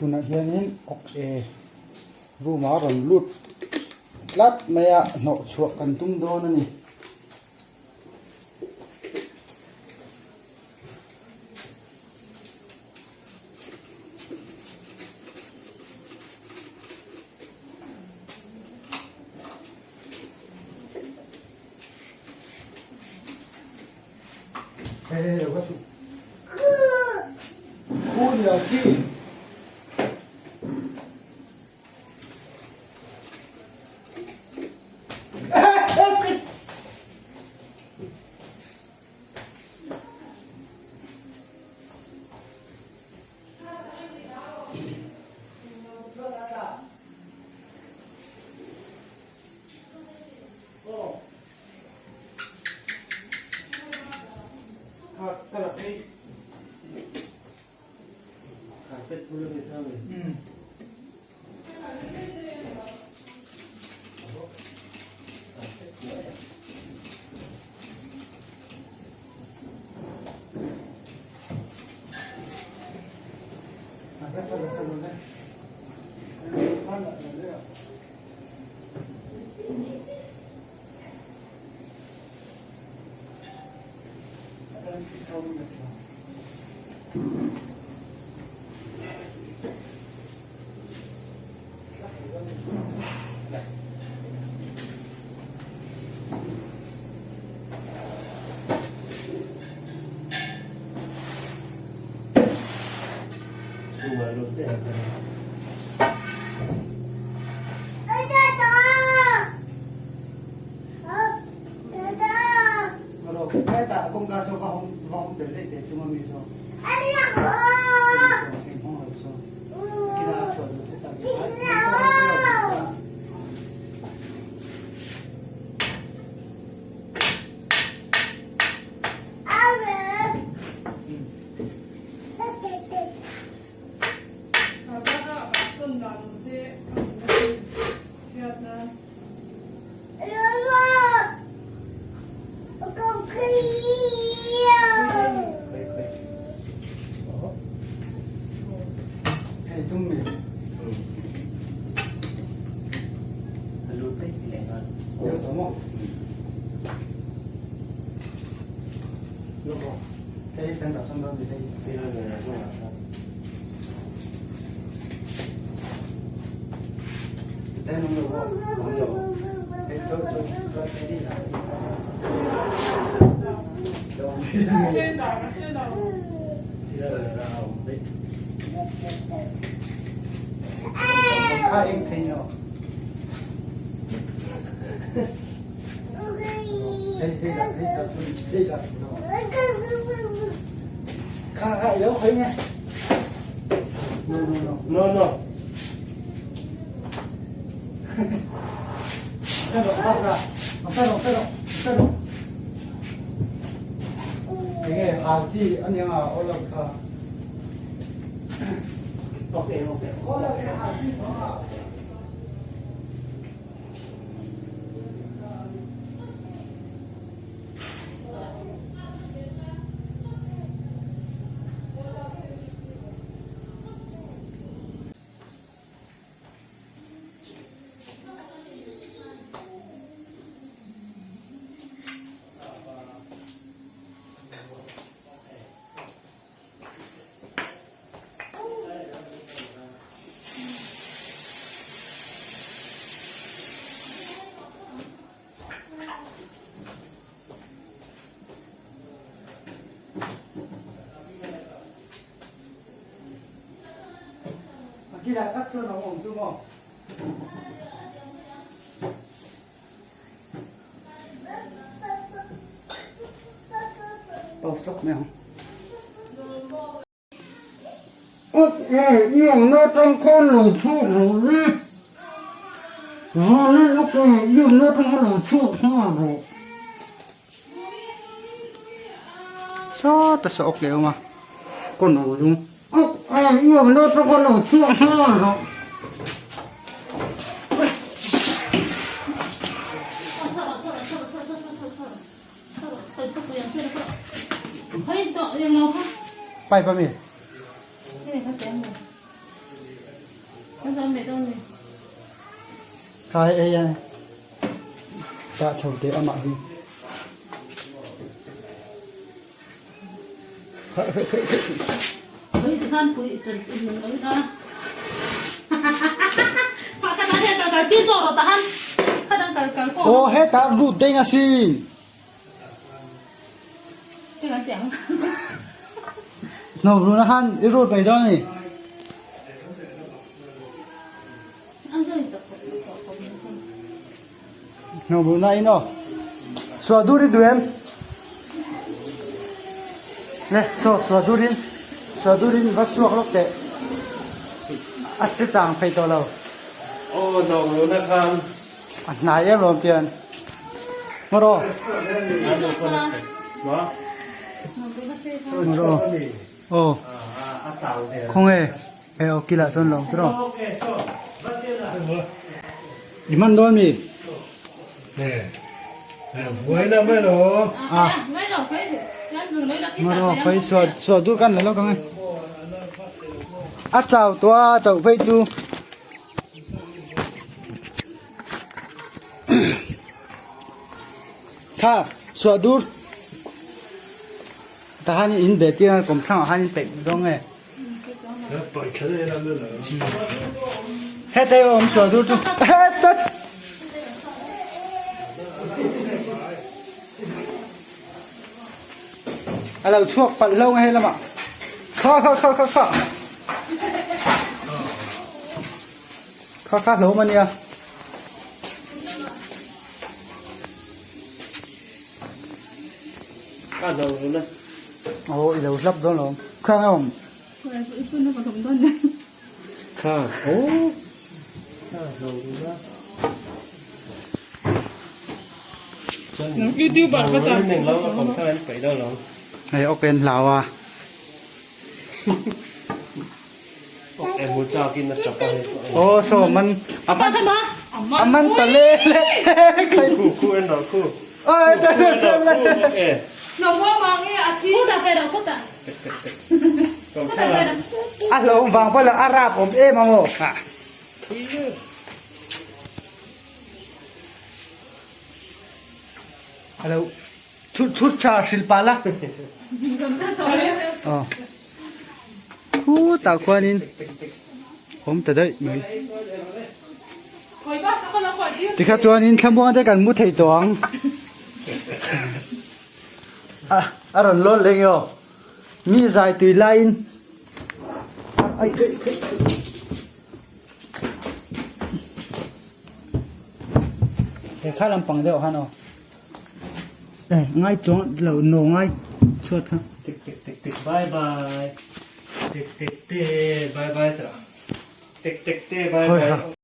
Tunah hianin ok e room ah a rawn lut tlat mai a hnawh chhuah kan tum dawn a ni. Hei hei lo ka chhuk. Khu ni lo khi. Sawta saw awk leh awm a kawn a lung Pipe ami. Khai ei a dah chho teh amah hi. Aw hetah lut deng asin. Hnawmrun a han i rut mai dawn a ni. Hnawmrun a in aw. Suah dur i duh em? Le saw suah dur in suah dur in va suak lawk teh. A che chang phei tawh lo. Aw hnawmrun a khan. A hnai em lawm tian. Maro. Maro. Oh. Khong e. E o kila chuan lawm tiro. I man dawn mi? Ah. Maro phei suah suah dur kan la lo ka ngai. A chau tua chau phei chu. Tha suah dur tah hian in ve tir a kawmthlang ah hian in peih dawn nge heta hi awm suah dur chu heta a lo chhuak palh hlauh nge helamah kha kha kha kha kha. Kha kha hlawm a nia. Kha hlawm hlawm na. Aw i lo hlap dawn lawm. Kha nge awm? Kha aw. Kha hlawm na. YouTuber ka chan. Neng lo kom kha an pai dawn lawm. Hei ok en hlau a. Aw saw man a man ta le le ai ta le ta le a hlauh awm vang pawh lo a rap awm em ang aw a lo thut thut tha hrilh pah la aw. Khutah khuanin awm ta daih mai. Tikha chuanin thlamuang te kan mu thei tawh ang. A a rawn lawn leh nge aw. Mi zai tui laiin ai he kha lampang deuh han aw. E ngai chuang lo no ngai chhuat kha. Tik tik tik tik bye bye tik tik te bye bye tara tik tik te bye bye.